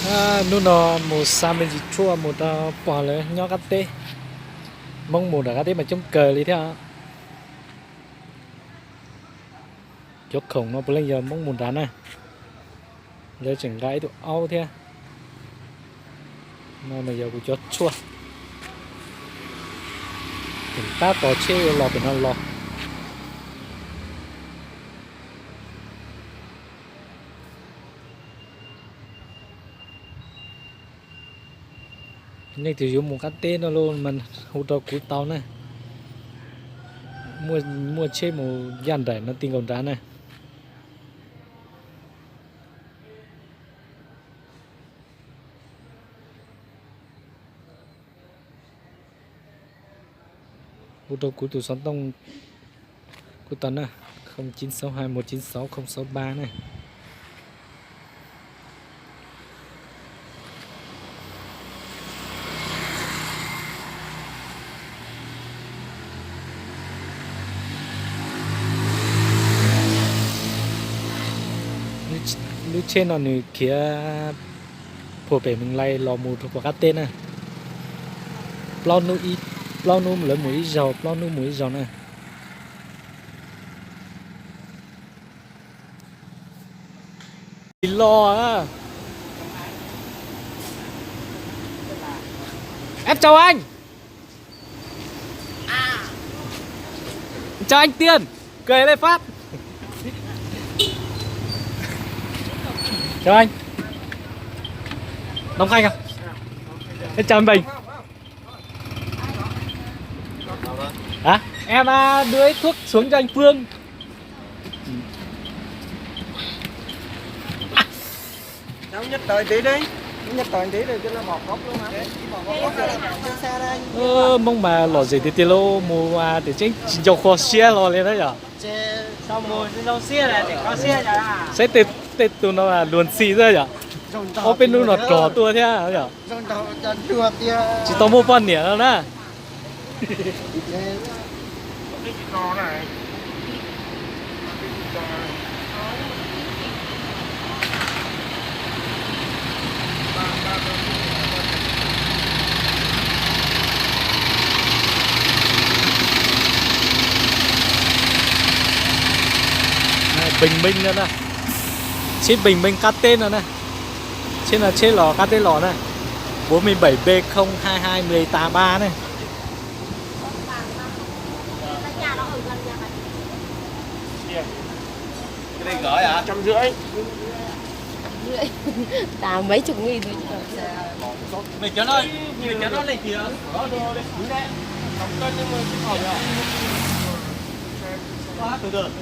Hnub no mus xa me ntsis tshuaj mus rau pog lawv nyob qab teb. Hmoob mus nram qab teb mas coob kawg li thiab. Cov khoom no puav leej yog Hmoob mus nrad na. Lawv tseem nqa ib tug aub thiab. No mas yog kuv cov tshuaj. Tseem tab tos tsheb los pem no los. Nej tus yuav mus qab teb no los mas hu rau kuv tau na. Muaj tsheb mus yaj nraim no ti nkaus nrad na. Hu rau kuv tus xov tooj kuj tau na, không chín sáu hai một chín sáu không sáu ba na. Lub tsheb no nws khiav puag pem Mees Lais los mus rau puag qab teb na. Plaub hnub lawv mus ib zaug, plaub hnub mus ib zaug na. Los. Em chào anh. Chào anh Tiên. Kề đây phát. Chào anh. Đông Khanh à? Em chào anh Bình. Hả? Em à, đưa thuốc xuống cho anh Phương. Nhất tới tí đi. Nhất tới tí rồi cho nó bỏ cốc luôn mà. Ơ, Hmoob mas lom zem tiag tiag lauj, mus tiam tseeb tsis nco qhov siab hlo li na yom. Saib tej tug no luag ntxhi xwb yom. Ob peb hnub no rog tuaj thiab yom. Tsis tau muaj poj niam no na. Bình Minh no na. Tsheb Bình Minh qab teb no na. Tsheb no tsheb los qab teb los na. Bốn mươi bảy B không hai hai mười tám A na. Cái này gửi hả? Trăm rưỡi. Tám mấy chục nghìn thôi chứ. Mày cho nó, mày cho nó lên kìa. Đó, đưa lên. Đúng đấy. Tổng cân cho mười cái phòng rồi. Có hát từ từ.